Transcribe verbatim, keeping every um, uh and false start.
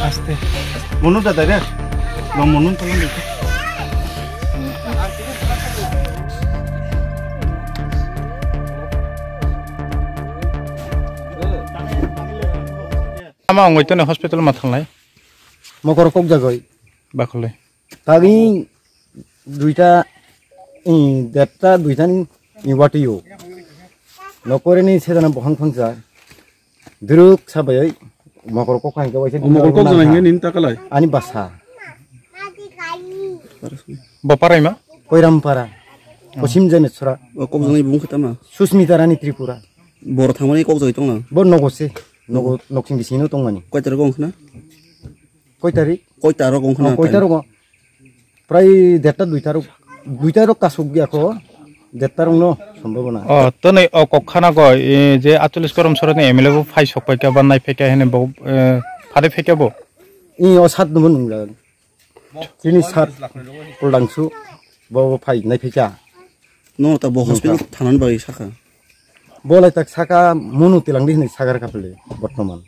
Aste. Monu da direct. Lo monu tolong dikhe. Ama ongoi tone hospital ma thanglai. Mokor kok jagoi. Bakhole. Tagwi duita, i, derta duita ni, i, watio. Nokore ni sedana bohang phangsa. Duruk sabai mokor kok hangke waisa. O mokor kok jana hingke nin takalai. Ani basa. Bo parai ma? Koiram para. Kosim jane sura. O kok jana bung khata ma? Susmita Rani Tripura. Bor thangmani kok jai tongna. Bo nogo se. Nogo noksing bisino tongmani. Koi tarik ong khna? Koi tarik? Koi tarik ong khna? Koi tarik ong. Prai derta duita rok, duita rok kasuk ya ko. Derta rok no sombhabona. O, toni o kok khana go, e, je atolish korom soroni M L A bo phai sok pai ka ba nai phai ka hene bo, e, phare phai ka bo. I o sat nubo nungla. Tini sat puldangsu bo bo phai nai phai ka. No ta bo hospital thanan bai saka. Bo lai tak saka munu tilang di hini sagar kapele bortoman.